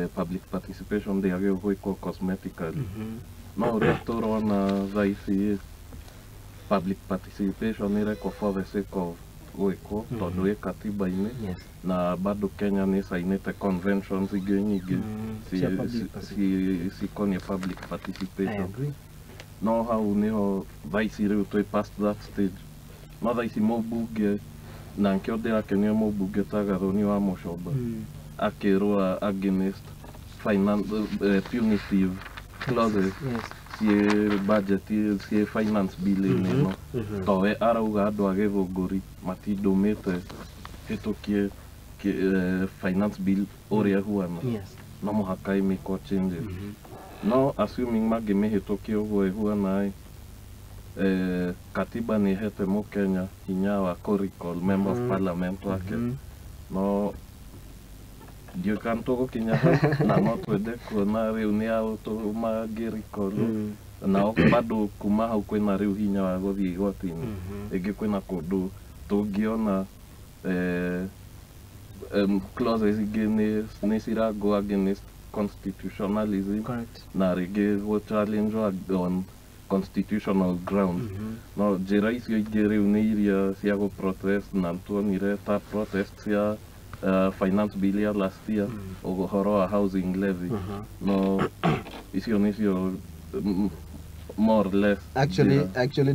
Public participation ndĩagĩrĩirwo gwĩkwo cosmetically, no ũrĩa tũrona thaa ici, public participation ĩrekwo for the sake of gwĩkwo tondũ ĩ katiba-inĩ. Na bado Kenya nĩ cainĩte conventions ingĩ nyingĩ cia public cikoniĩ public I participation. agree. No hau niho thaa ici rĩu twĩ past that stage. No thaa ici mũmbunge, na nkĩo ndĩrakenio, mũmbunge ta Gathoni wa Mũcomba akĩrũa against finance, punitive clauses ciĩ budget, ciĩ finance bill-inĩ ĩno, towe arauga andũ a Gĩthũngũri matindũmĩte hĩtũkie finance bill ũrĩa ĩhuana. No mũhaka ĩmĩkwo changes. No assuming mangĩmĩhĩtũkia ũguo ĩhuana ĩ, katiba nĩ ĩhete mũkenya hinya wa kũ recall member of parliament wake. No ndiũĩ kana tũgũkinya hau, na no twende kuona rĩu nĩ ao mangĩ recall. Nao bado kuma hau kwĩna rĩu hinya wa gũthiĩ igoti-inĩ. Rĩngĩ kwĩna kũndũ tũngĩona clauses ingĩ nĩ cirago against constitutionalism na rĩngĩ gũ challenge on constitutional grounds. No njĩra icio ingĩ rĩu nĩ iria cia gũ protest, na tuonire ta protest cia finance bill ya last year, ũhoro wa housing levy. No icio nĩcio more or less Actually, njĩra. actually.